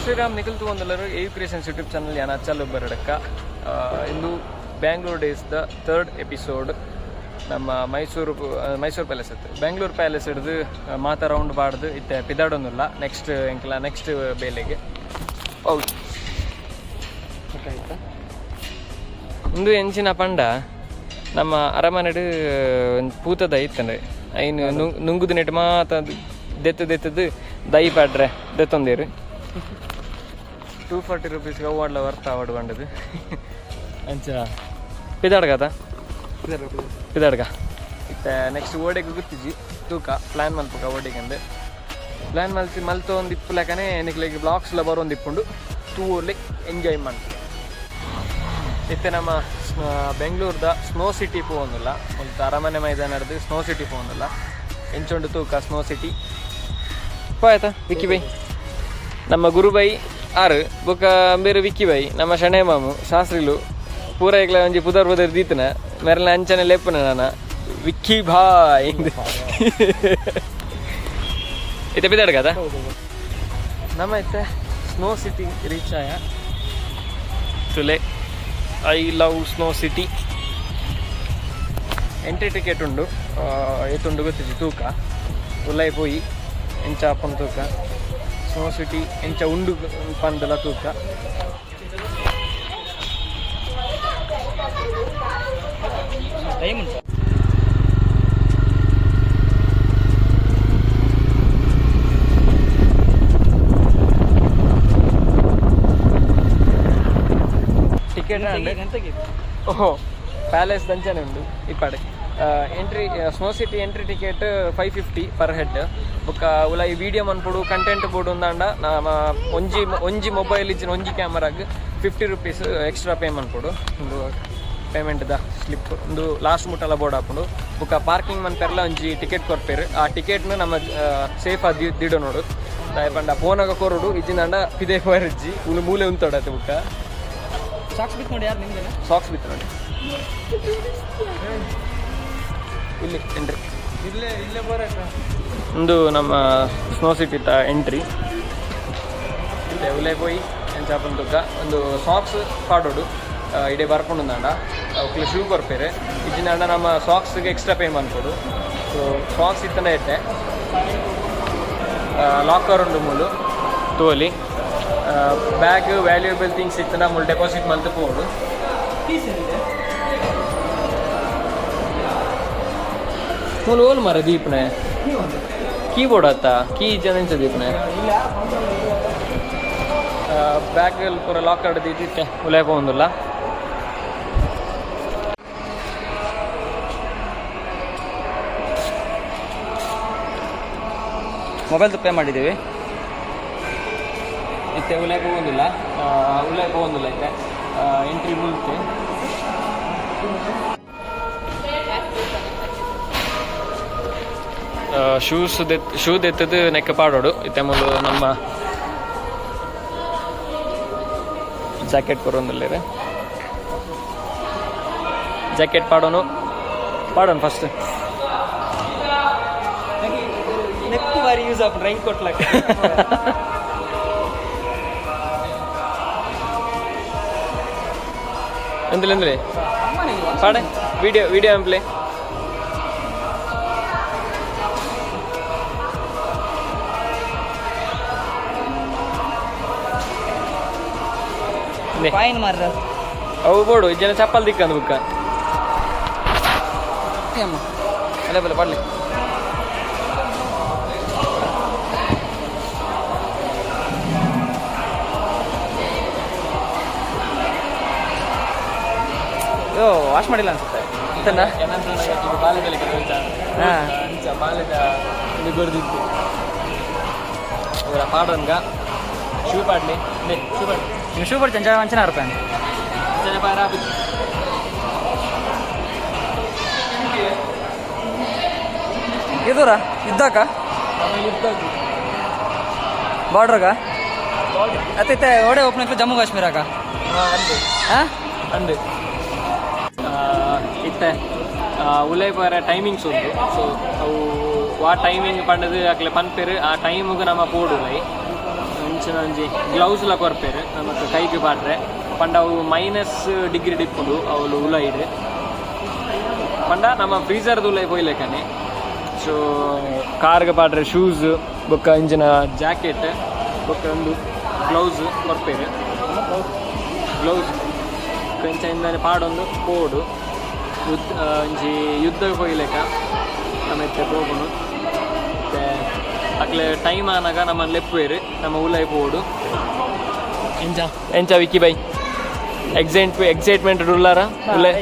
ಶ್ರೀರಾಮ್ ನಿಖಿಲ್ ತೂವೊಂದುಲ್ಲೆರ್ ಎ creations YouTube channel ಯಾನ್ ಅಚ್ಚಲ್ ಬರಡಕ್ಕ. ಇಂದು Bangalore days the third episode. ನಮ್ಮ ಮೈಸೂರು ಮೈಸೂರು ಪ್ಯಾಲೇಸ್ ಇತ್ತು, ಬೆಂಗಳೂರು ಪ್ಯಾಲೇಸ್ ಹಿಡ್ದು ಮಾತ ರೌಂಡ್ ಬಾಡ್ದು ಇತ್ತೆ ಪಿದಾಡೊಂದುಲ್ಲ. Next ಎಂಕಲ next ಬೇಲೆಗೆ. ಹೌದು, ಇಂದು ಎಂಚಿನ ಪಂಡ, ನಮ್ಮ ಅರಮನೆಡ್ ಒಂಜಿ ಪೂತ ದೈ ಇತ್ತಂಡೆ. ಐನ್ ನುಂಗುದು ನೆಟ್ ಮಾತ ದೆತ್ತು ದೆತ್ತದು ದೈ ಪಾಡ್ರೆ ದೆತ್ತೊಂದೇರು. 240 ರುಪೀಸ್ಗೆ ಅವಾಡ್ಲ ವರ್ತ್ ಆವಡ್ ಬಂಡದು. ಅಂಚ ಪಿದಾಡ್ಗದ ಪಿದಾಡ್ಗ. ಇತ್ತೆ ನೆಕ್ಸ್ಟ್ ಓಡೆಗ್ ಗೊತ್ತಿಜಿ, ತೂಕ. ಪ್ಲ್ಯಾನ್ ಮಲ್ಪುಗ ಓಡೆಗಂದು ಪ್ಲ್ಯಾನ್ ಮಲ್ತಿ ಮಲ್ತ ಒಂದು ಇಪ್ಪುಲಕನೆ ನಿಕ್ಲೆಗ್ ವ್ಲಾಗ್ಸ್ ಲ ಬರೊಂದು ಇಪ್ಪುಂಡು. ತೂವೊಲಿ, ಎಂಜಾಯ್ ಮಲ್ಪುಲೆ. ಇತ್ತೆ ನಮ್ಮ ಬೆಂಗಳೂರ್ದ ಸ್ನೋ ಸಿಟಿ ಪೋವೊಂದುಲ್ಲ. ಮುಲ್ಪ ಅರಮನೆ ಮೈದಾನರ್ದು ಸ್ನೋ ಸಿಟಿ ಪೋವೊಂದುಲ್ಲ. ಎಂಚುಂಡು ತೂಕ. ಸ್ನೋ ಸಿಟಿ ಪೋಯತ. ವಿಕ್ಕಿ ಬೈ, ನಮ್ಮ ಗುರುಬೈ ಆರು ಬೊಕ ಬೇರೆ ವಿಕ್ಕಿ ಬೈ, ನಮ್ಮ ಶಣೆ ಮಾಮು, ಶಾಸ್ತ್ರಿಲು ಪೂರ ಇಕ್ಲ ಒಂಜಿ ಪುದರ್ ಪುದರ್ ದೀತನ. ಮೆರಲ ಅಂಚನೆ ಲೆಪ್ಪುನ ನಾನ ವಿಕ್ಕಿ ಬಾಯ್. ಇತ್ತೆ ಪಿದಾಡ್ಗದ. ನಮ್ಮ ಇತ್ತೆ ಸ್ನೋ ಸಿಟಿ ರೀಚ್ ಆಯ. ತುಲೆ, I love snow city. Entry ticket ಉಂಡು, ಏತುಂಡು ಗೊತ್ತಿಜಿ, ತೂಕ. ಉಲೈ ಪೋಯಿ ಎಂಚ ಆಪುಂಡು ತೂಕ. ಸ್ನೋ ಸಿಟಿ ಎಂಚ ಉಂಡು ಪಂದಲ ತೂಕ. ಟೈಮ್ ಉಂಟು. ಟಿಕೆಟ್. ಗಂಟೆಗೆ. ಓಹೋ, ಪ್ಯಾಲೇಸ್ ದಂಚನೆ ಉಂಡು ಇಪ್ಪಾಡೆ. Entry, snow city entry ticket 550 per head. ಬೊಕ್ಕ ಉಲ ಈ ವಿಡಿಯೋ ಮನ್ಪೊಡು, ಕಂಟೆಂಟ್ ಬೋರ್ಡ್ ಉಂದಾಂಡ ನಮ್ಮ ಒಂಜಿ ಒಂಜಿ ಮೊಬೈಲ್ ಇಜ್ಜಿನ ಒಂಜಿ ಕ್ಯಾಮರಾಗ್ 50 ರುಪೀಸ್ ಎಕ್ಸ್ಟ್ರಾ ಪೇ ಮನ್ಪೊಡು. ಒಂದು ಪೇಮೆಂಟ್ದ ಸ್ಲಿಪ್ ಒಂದು ಲಾಸ್ಟ್ ಮುಟ್ಟಲ ಬೋರ್ಡ್ ಆಪುಂಡು. ಬೊಕ್ಕ ಪಾರ್ಕಿಂಗ್ ಮನ್ಪೆರ್ಲ ಒಂಜಿ ಟಿಕೆಟ್ ಕೊರ್ಪೇರು. ಆ ಟಿಕೆಟ್ನ ನಮ್ಮ ಸೇಫ್ ಆದ್ ದಿಡೊ ನೋಡು. ದಾಯೆ ಪಂಡ ಪೋನಾಗ ಕೊರೊಡು, ಇಜ್ಜಿನಾಂಡ ಪಿದೆ ಪೋಯರ್ಜ್ಜಿ, ಉಲು ಮೂಲೆ ಉಂತೊಡತ್ತೆ ಬುಕ್ಕ. ಸಾಕ್ಸ್ ಬಿತ್ತು ನೋಡಿ, ಯಾರು ನಿಮ್ದೇನಾ? ಸಾಕ್ಸ್ ಬಿತ್ತು ನೋಡಿ. ಇಲ್ಲಿ ಎಂಟ್ರಿ. ಇಲ್ಲೇ ಇಲ್ಲೇ ಬರಕ. ಒಂದು ನಮ್ಮ ಸ್ನೋ ಸಿಟಿ ಎಂಟ್ರಿ. ಇಲ್ಲೇ ಉಲೈ ಪೋಯಿ ಎಂಚಾಪನ್ ತುಕ್ಕ. ಒಂದು ಸಾಕ್ಸ್ ಪಾಡೋಡು, ಇಡೆ ಬರ್ಪುಂಡು. ಅಕ್ಲೆ ಶೂ ಕೊರ್ಪೇರು. ಇಜ್ಜಿನಾಂಡ ನಮ್ಮ ಸಾಕ್ಸ್ಗೆ ಎಕ್ಸ್ಟ್ರಾ ಪೇ ಮನ್ಪೊಡು. ಸೊ ಸಾಕ್ಸ್ ಇತ್ತಂಡ ಇಟ್ಟೆ. ಲಾಕರ್ ಉಂಡು ಮೂಲು, ತೋಲಿ. ಬ್ಯಾಗ್, ವ್ಯಾಲ್ಯೂಯಬಲ್ ಥಿಂಗ್ಸ್ ಇತ್ತಂಡ ಮೂಲು ಡೆಪಾಸಿಟ್ ಮಲ್ತ್ ಪೋಡು. ಫೀಸ್ ಏನಿದೆ? ಮೂಲು ಓಲ್ ಮರ ದೀಪನೆ? ಕೀಬೋರ್ಡ್ ಆತ, ಕೀ ಜನ ದೀಪನೆ. ಇಲ್ಲ. ಬ್ಯಾಗ್ ಪೂರ ಲಾಕರ್ ದೀದಿತ್ತೆ. ಉಲೈ ಪೋವೊಂದುಲ್ಲ. ಮೊಬೈಲ್ ಪೇ ಮಾಡಿದ್ದೀವಿ. ಇತ್ತೆ ಉಲೈ ಪೋವೊಂದಿಲ್ಲ, ಉಲೈ ಪೋವೊಂದಿಲ್ಲ. ಇತ್ತೆ ಎಂಟ್ರಿ ಮುಲ್ತೆ. ಶೂಸ್ ದೆತ್, ಶೂ ದೆತ್ತದು ನೆಕ್ಕ ಪಾಡೋಡು. ಇತ್ತೆ ಮೂಲು ನಮ್ಮ ಜಾಕೆಟ್ ಕೊರೊಂದುಲ್ಲೆರ್. ಜಾಕೆಟ್ ಪಾಡೋನು, ಪಾಡೋನು ಫಸ್ಟ್. ನೆಕ್ ಬಾರಿ ಯೂಸ್ ಆಪುಂಡು, ರೈನ್ ಕೋಟ್ ಲಾಕ. ಎಂತಲೇ ಎಂತಲೇ ಪಾಡೆ. ವಿಡಿಯೋ ವಿಡಿಯೋ ಅಂಪ್ಲೆ. ಕಾಯಿನ್ ಮಾರ್ರ. ಅವು ಬೋಡು ಜನ ಚಪ್ಪಲ್ ದಿಕ್ಕಂದು ಬುಕ್ಕ. ಅಮ್ಮ, ಅಲ್ಲೇ ಬಲ್ಲ ಪಡ್ಲಿ. ಅಯ್ಯೋ, ವಾಶ್ ಮಾಡಿಲ್ಲ ಅನ್ಸುತ್ತೆ. ಅಂತನಾ? ಹಾ. ಅಂಚ ಬಾಲೆದ ಇದು ಗೊರ್ದಿತ್ತು. ಇವರ ಪಾಡನ್ಗ ಶೂ ಪಾಡ್ಲಿ, ಶೂ ಪಾಡ್ಲಿ. ನೀವು ಶೂ ಪಡ್ತೀನಿ, ಅಂಚನ ರೂಪಾಯಿ. ಅಂಚನೆ ಪಾರ. ಇದೂರ ಇದ್ದಾಕ ಬಾರ್ಡ್ರಾಗ ಅತ್ತೈತೆ. ಓಡೆ ಓಪನ್ ಆಯ್ತು ಜಮ್ಮು ಕಾಶ್ಮೀರಾಗ. ಅಂದು. ಹಾಂ. ಅಂದು. ಇತ್ತೆ ಉಲೈ ಪೋರ ಟೈಮಿಂಗ್ಸ್ ಉಂಟು. ಸೊ ಅವು ವಾ ಟೈಮಿಂಗ್ ಪಂಡದು ಅಕ್ಲೆ ಪನ್ಪೆರ್, ಆ ಟೈಮಿಗೆ ನಮ್ಮ ಪೋಡು ಉಲೈ. ಅಂಚ ಇಂಚಿನ ಒಂಜಿ ಗ್ಲೌಸ್ ಲ ಕೊರ್ಪೇರು ನಮಕ್ ಕೈಗೆ ಪಾಡ್ರೆ. ಪಂಡ ಅವು ಮೈನಸ್ ಡಿಗ್ರಿ ಡಿಪ್ಪುಂಡು ಅವಳು ಉಲೈಡ್. ಪಂಡ ನಮ್ಮ ಫ್ರೀಸರ್ ಉಲೈ ಪೋಯ್ಲೆಕನೆ. ಸೊ ಕಾರ್ಗೆ ಪಾಡ್ರೆ ಶೂಸ್ ಬೊಕ್ಕ ಇಂಚಿನ ಜಾಕೆಟ್ ಬೊಕ್ಕ ಒಂದು ಗ್ಲೌಸ್ ಕೊರ್ಪೇರು. ಗ್ಲೌಸ್ ಇಂಚ ಇಂದಾನೆ ಪಾಡೊಂದು ಪೋಡು ಯುದ್ಧ ಒಂಜಿ ಯುದ್ಧ ಪೋಯ್ಲೆಕ ನಮ್ಮ ಇತ್ತೆ ಪೋಪುಂಡು. ಇತ್ತೆ ಅಕ್ಲೆ ಟೈಮ್ ಆನಾಗ ನಮ್ಮ ಲೆಪ್ಪುವೆರ್, ನಮ್ಮ ಉಲೈ ಪೋಡು. ಎಂಚ ಎಂಚ ವಿಕ್ಕಿ ಬೈ, ಎಕ್ಸೈಟ್ಮೆಂಟ್ ಉಲ್ಲಾರ ಉಲ್ಲೆ?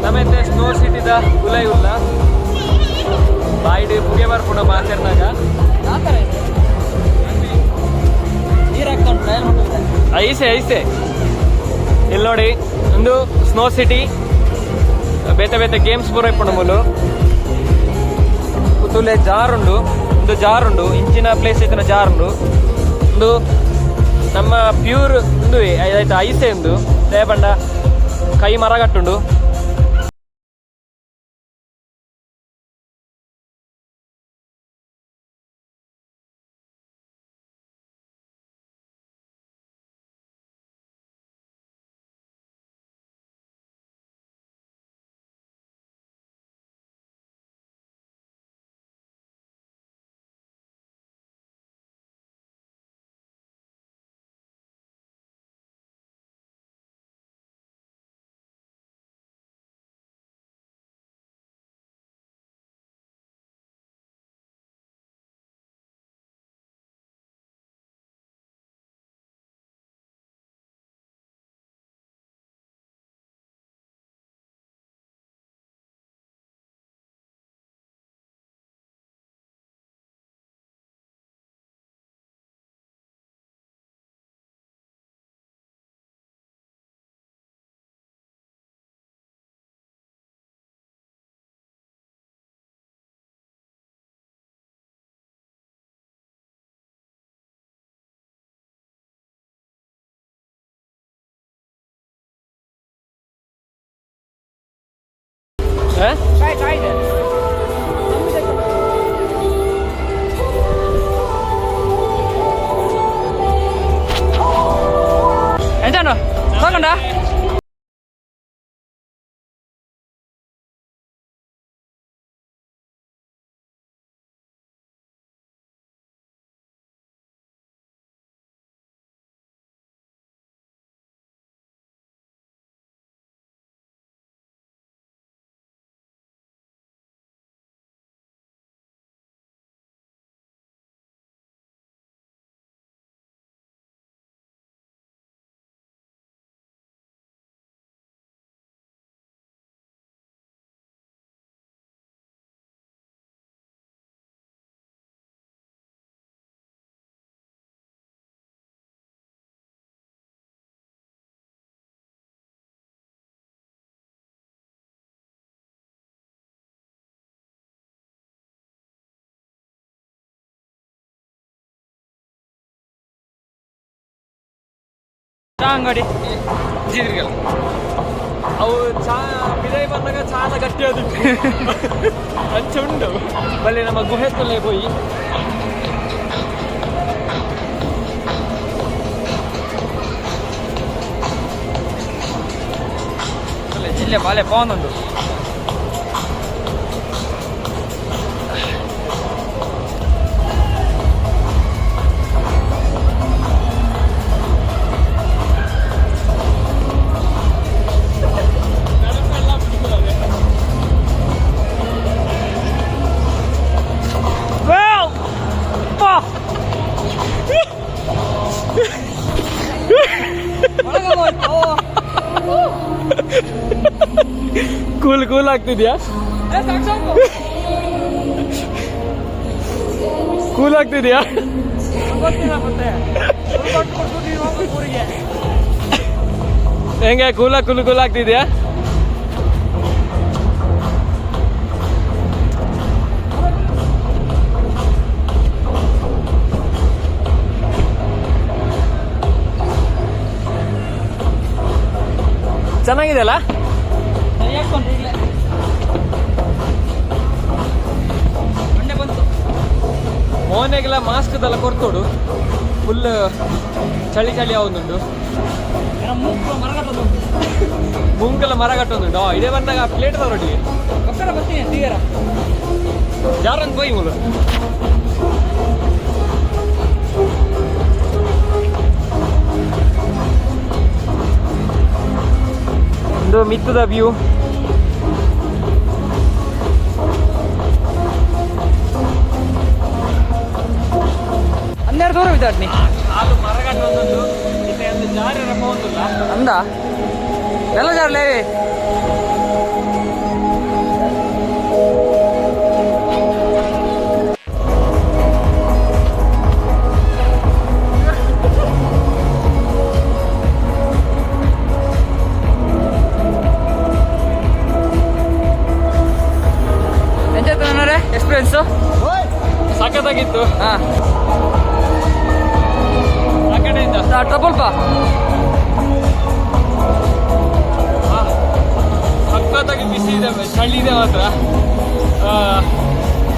ನಮ್ಮತ್ತೆ ಸ್ನೋ ಸಿಟಿದ ಉಲೈ ಉಲ್ಲ. ಬಾಯ್ಡ್ ಪುಗೆ ಬರ್ಪುಂಡ ಮಾತೆರ್ನಾಗ. ನೀರು ಹಾಕೊಂಡು ಟ್ರಯಲ್ ಮಾಡ್ತಾರೆ. ಐಸೆ ಐಸೆ. ಇಲ್ಲಿ ನೋಡಿ, ಒಂದು ಸ್ನೋ ಸಿಟಿ. ಬೇತೆ ಬೇತೆ ಗೇಮ್ಸ್ ಪೂರ ಇಪ್ಪುಂಡು ಮೂಲು. ಪುತ್ತೂಲೆ ಜಾರುಂಡು, ಒಂದು ಜಾರುಂಡು. ಇಂಚಿನ ಪ್ಲೇಸ್ ಇತ್ತಿನ ಜಾರುಂಡು. ಒಂದು ನಮ್ಮ ಪ್ಯೂರ್ ಒಂದು ಆಯ್ತು ಐಸೆ. ಒಂದು ದೇಪಂಡ ಕೈ ಮರಗಟ್ಟುಂಡು. ಹ? ಎಂಚ ತಗೊಂಡ? ಚಾ ಅಂಗಡಿ. ಜೀರಿಗೆಲ್ಲ ಅವು ಚಾ ಪಿದೈ ಬಂದಾಗ ಚಾಲ ಗಟ್ಟಿ ಅದು ಅಂಚ ಉಂಡು. ಬಲ್ಲಿ ನಮ್ಮ ಗುಹೆ ತೊಲೆ ಪೋಯಿ. ಜಿಲ್ಲೆ ಬಾಲೆ ಪವನ್. ಕೂಲ್ ಕೂಲ್ ಆಗ್ತಿದ್ಯಾ? ಕೂಲ್ ಆಗ್ತಿದ್ಯಾ? ಹೆಂಗೆ ಕೂಲ ಕೂಲ್ ಕೂಲ್ ಆಗ್ತಿದ್ಯಾ? ಚೆನ್ನಾಗಿದೆ ಅಲ್ಲ? ಮೋನೆಗೆಲ್ಲ ಮಾಸ್ಕ್ ದಲ್ಲ ಕೊರ್ತೋಡು. ಫುಲ್ ಚಳಿ ಚಳಿ ಆವೊಂದುಂಡು. ಮುಂಕಲ ಮರ ಕಟ್ಟೊಂದುಂಡು. ಇದೇ ಬಂದಾಗ ಪ್ಲೇಟ್ ತರೊಟ್ಟಿಗೆ ಒಕ್ಕರ ಬರ್ತೀನಿ ತೀರ. ಯಾರೊಂದು ಪೋಯಿ ಮೂಲು. ಒಂದು ಮಿತ್ತದ ವ್ಯೂ. 12 ದೂರ ವಿದಾಡ್ನಿ. ಅದು ಮರಗಟ್ಟೊಂದುಂಡು. ಇತ್ತೆ ಒಂದು ಜಾರಿ ರಪ್ಪ ಒಂದುಲ್ಲ. ಅಂದ ಎಲ್ಲ ಜಾರ್ಲೇ. Enjoy experience? ಸಖತ್ತಾಗಿತ್ತು. ಹಾಂ. ಆ ಕಡೆಯಿಂದ. ಟ್ರಬಲ್ ಪಾ. ಸಖತ್ತಾಗಿ ಬಿಸಿ ಇದೆ, ಚಳಿ ಇದೆ ಮಾತ್ರ.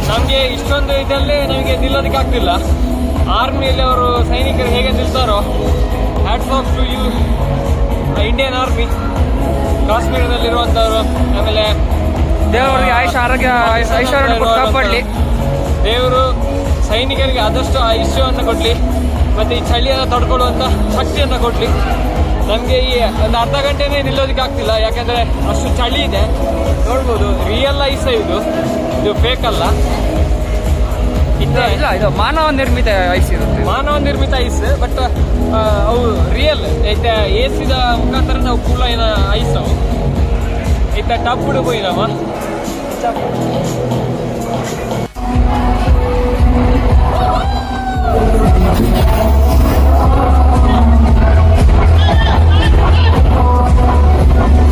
ನಮಗೆ ಇಷ್ಟೊಂದು ಇದಲ್ಲೇ ನಮಗೆ ನಿಲ್ಲೋದಕ್ಕೆ ಆಗ್ತಿಲ್ಲ. ಆರ್ಮಿಯಲ್ಲಿ ಅವರು ಸೈನಿಕರು ಹೇಗೆ ನಿಲ್ತಾರೋ, hats off to you Indian Army. ಕಾಶ್ಮೀರದಲ್ಲಿರುವಂಥವ್ರು, ಆಮೇಲೆ ದೇವರಿಗೆ ಆಯುಷ್ ಆರೋಗ್ಯ ಐಶ್ವರ್ಯ ಕೊಟ್ಟು ಕಾಪಾಡಲಿ. ದೇವರು ಸೈನಿಕರಿಗೆ ಆದಷ್ಟು ಆಯುಷ್ಯವನ್ನು ಕೊಡಲಿ ಮತ್ತು ಈ ಚಳಿಯನ್ನು ತಡ್ಕೊಳ್ಳುವಂಥ ಶಕ್ತಿಯನ್ನು ಕೊಡಲಿ. ನಮಗೆ ಈ ಒಂದು ಅರ್ಧ ಗಂಟೆನೇ ನಿಲ್ಲೋದಕ್ಕೆ ಆಗ್ತಿಲ್ಲ, ಯಾಕಂದರೆ ಅಷ್ಟು ಚಳಿ ಇದೆ. ನೋಡ್ಬೋದು, ರಿಯಲ್ ಐಸ್ ಇದು. ಇದು ಫೇಕ್ ಅಲ್ಲ. ಇತ್ತೆ ಇಲ್ಲ, ಇದು ಮಾನವ ನಿರ್ಮಿತ ಐಸ್ ಇರುತ್ತೆ. ಮಾನವ ನಿರ್ಮಿತ ಐಸ್, ಬಟ್ ಅವು ರಿಯಲ್ ಐತೆ. ಎ ಸಿದ ಮುಖಾಂತರ ನಾವು ಕೂಲ ಏನ ಐಸ್ ಅವು. ಇತ್ತ ಟಪ್ ಹೋಯಿನಮ್ಮ.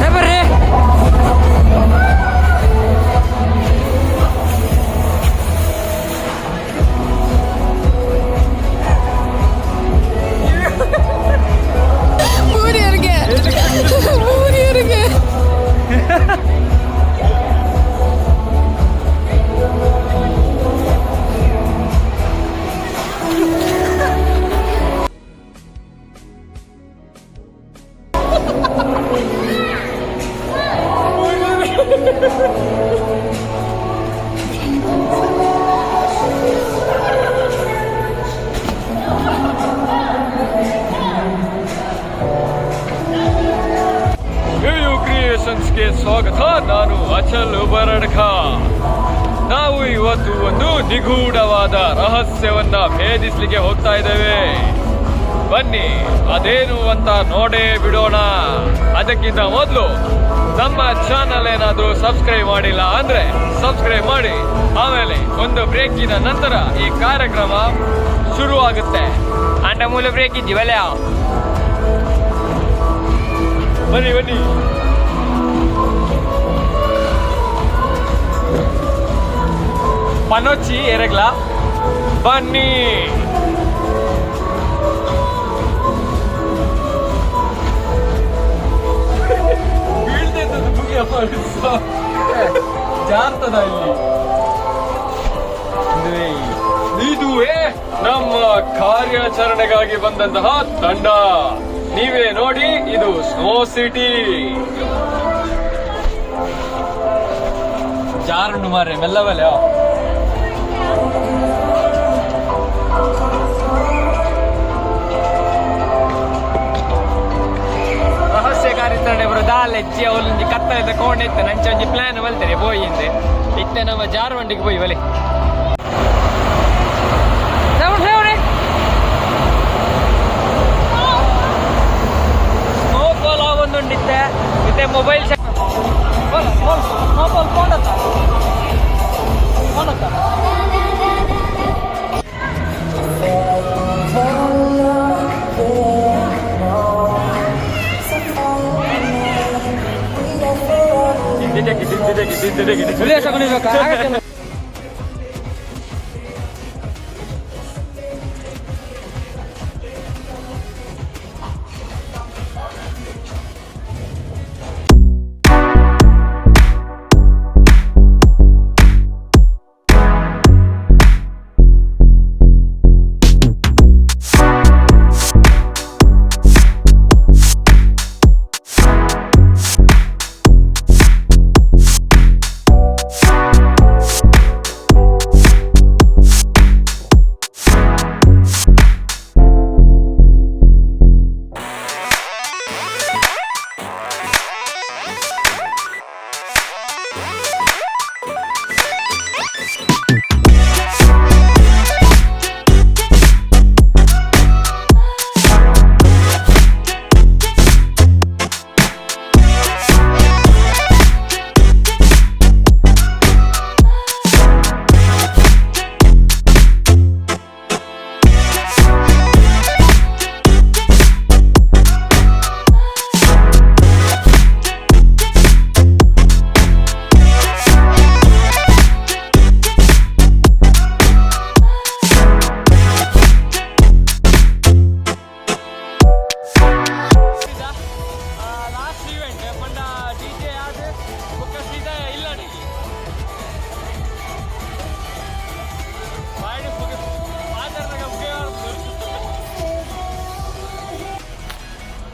ಹೇ ಬರ್ರಿ. ಊರಿಯರಿಗೆ ಊರಿಯರಿಗೆ. You ಕ್ರಿಯೇಷನ್ಸ್ಗೆ ಸ್ವಾಗತ. ನಾನು ಅಚಲ್ ಬರಡ್ಕ. ನಾವು ಇವತ್ತು ಒಂದು ನಿಗೂಢವಾದ ರಹಸ್ಯವನ್ನ ಭೇದಿಸ್ಲಿಕ್ಕೆ ಹೋಗ್ತಾ ಇದ್ದೇವೆ. ಬನ್ನಿ, ಅದೇನು ಅಂತ ನೋಡೇ ಬಿಡೋಣ. ಅದಕ್ಕಿಂತ ಮೊದಲು ನಮ್ಮ ಚಾನಲ್ ಏನಾದರೂ ಸಬ್ಸ್ಕ್ರೈಬ್ ಮಾಡಿಲ್ಲ ಅಂದ್ರೆ ಸಬ್ಸ್ಕ್ರೈಬ್ ಮಾಡಿ. ಆಮೇಲೆ ಒಂದು ಬ್ರೇಕಿನ ನಂತರ ಈ ಕಾರ್ಯಕ್ರಮ ಶುರುವಾಗುತ್ತೆ. ಅಂಡ ಮೂಲ ಬ್ರೇಕ್ ಇದ್ದೀವಲ್ಲ. ಬನ್ನಿ ಬನ್ನಿ. ಪನೊಚ್ಚಿ ಎರಗ್ಲ ಬನ್ನಿ. ಬೀಳ್ತೈತದು ಬುಗಿಯಪ್ಪ, ಜಾರ್ತದ ಇಲ್ಲಿ. ಇದುವೇ ನಮ್ಮ ಕಾರ್ಯಾಚರಣೆಗಾಗಿ ಬಂದಂತಹ ತಂಡ. ನೀವೇ ನೋಡಿ, ಇದು ಸ್ನೋ ಸಿಟಿ. ಜಾರುಂಡು ಮಾರೆ, ಮೆಲ್ಲವಲೆ. ರಹಸ್ಯ ಕಾರ್ಯಾಚರಣೆ ಬರೋ ದಾಲೆಜ್ಜಿ ಅವಳೊಂಜಿ ಕತ್ತಲಿದ ಕೋಣೆ ಇತ್ತು. ನಂಚೆ ಒಂಜಿ ಪ್ಲಾನ್ ಮಲ್ತೇನೆ ಪೋಯಿ ಇಂದೆ. ಇತ್ತೆ ನಮ್ಮ ಜಾರುವಂಡಿಗೆ ಪೋಯಿ ಬಲೆ. ಸ್ನೋಫಾಲ್ ಆವೊಂದುಂಡಿತ್ತೆ. ಇತ್ತೆ ಮೊಬೈಲ್ ಸ್ನೋಫಾಲ್ ಫೋನ್. ದಿದ್ದೆಗೆ.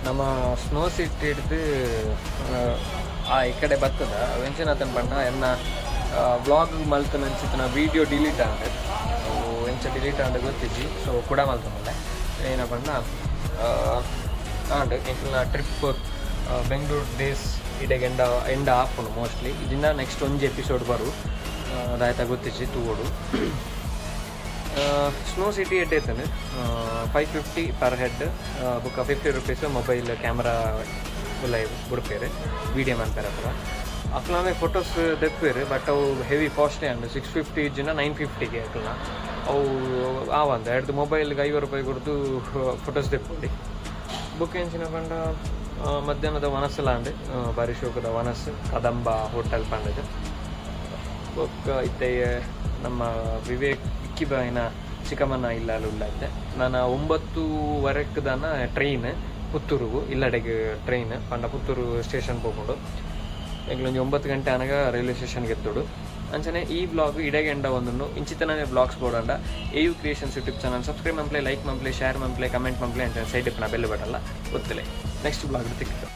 ನಮ್ಮ ಸ್ನೋ ಸಿಟಿ ಹಿಡ್ದು ಆ ಈ ಕಡೆ ಬರ್ತದ. ಎಂಚಿನ ಪಂಡ, ಎನ್ನ ವ್ಲಾಗ್ ಮಲ್ತನಂಚಿತ್ತಿನ ವೀಡಿಯೋ ಡಿಲೀಟ್ ಆಂಡ್. ಅವು ಎಂಚ ಡಿಲೀಟ್ ಆಂಡ್ ಗೊತ್ತಿಜ್ಜಿ. ಸೊ ಕೂಡ ಮಲ್ತೊಂದುಲ್ಲೆ. ಏನ ಪಂಡ, ಆಂಡ್ ಎಂಕಲ್ನ ಟ್ರಿಪ್ ಬೆಂಗಳೂರು ಡೇಸ್ ಇಡೆಗ್ ಎಂಡ ಎಂಡ ಆಪುಂಡು ಮೋಸ್ಟ್ಲಿ. ಇದನ್ನ ನೆಕ್ಸ್ಟ್ ಒಂಜಿ ಎಪಿಸೋಡ್ ಬರು, ದಾಯ್ತ ಗೊತ್ತಿಜ್ಜಿ, ತೂವೊಡು. ಸ್ನೋ ಸಿಟಿ ಎಡ್ಡೆ ಇತ್ತಂಡು. 550 ಪರ್ ಹೆಡ್, ಬೊಕ್ಕ ₹50 ಮೊಬೈಲ್ ಕ್ಯಾಮ್ರಾ ಉಲ್ಲ ಬುಡ್ಪೇರು, ವೀಡಿಯೋ ಮನ್ಪೆರೆ ಪೂರ. ಅಕ್ಲನೆ ಫೋಟೋಸ್ ದೆಪ್ಪೇರು, ಬಟ್ ಅವು ಹೆವಿ ಕಾಸ್ಟ್ಲಿ ಅಂಡ್. 650 ಇಜ್ಜಿನ 950ಗೆ ಅಕ್ಲನ ಅವು ಆವಂದ. ಎರಡು ಮೊಬೈಲ್ಗೆ 50 ರೂಪಾಯಿ ಕೊಡ್ದು ಫೋಟೋಸ್ ದೆಪ್ಪೊಲಿ. ಬೊಕ್ಕ ಎಂಚಿನ ಪಂಡ, ಮಧ್ಯಾಹ್ನದ ವನಸುಲ ಅಂಡ್, ಬಾರಿ ಶೋಕದ ವನಸ್, ಕದಂಬ ಹೋಟೆಲ್ ಪಂಡದು. ಬೊಕ್ಕ ಇತ್ತೆ ನಮ್ಮ ವಿವೇಕ್ ಇಕ್ಕಿಬಾಯಿನ ಚಿಕ್ಕಮ್ಮನ ಇಲ್ಲಲ್ಲಿ ಉಲ್ಲ ಇತ್ತೆ. ನಾನು 9:30ಕ್ಕೆ ದಾನ ಟ್ರೈನ್ ಪುತ್ತೂರುಗು, ಇಲ್ಲಡೆಗೆ ಟ್ರೈನ್ ಪಂಡ ಪುತ್ತೂರು ಸ್ಟೇಷನ್ ಪೋಪುಂಡು. ಎಂಕ್ಲೊಂಜಿ 9 ಗಂಟೆ ಆನಗ ರೈಲ್ವೆ ಸ್ಟೇಷನ್ಗೆ ಎತ್ತೊಡು. ಅಂಚನೆ ಈ ವ್ಲಾಗ್ ಇಡೆಗೆ ಎಂಡ ಒಂದುಂಡು. ಇಂಚಿತನೇ ವ್ಲಾಗ್ಸ್ ಬೋಡಂಡ AU creations YouTube channel subscribe ಮನ್ಪ್ಲೆ, like ಮನ್ಪ್ಲೆ, share ಮನ್ಪ್ಲೆ, comment ಮನ್ಪ್ಲೆ. ಅಂಚನೆ ಸೈಡ್ ಇಪ್ಪುನ ಬೆಲ್ ಬಟನ್ಲ ಒತ್ತುಲೆ. Next vlog ತಿಕ್ಕುದು.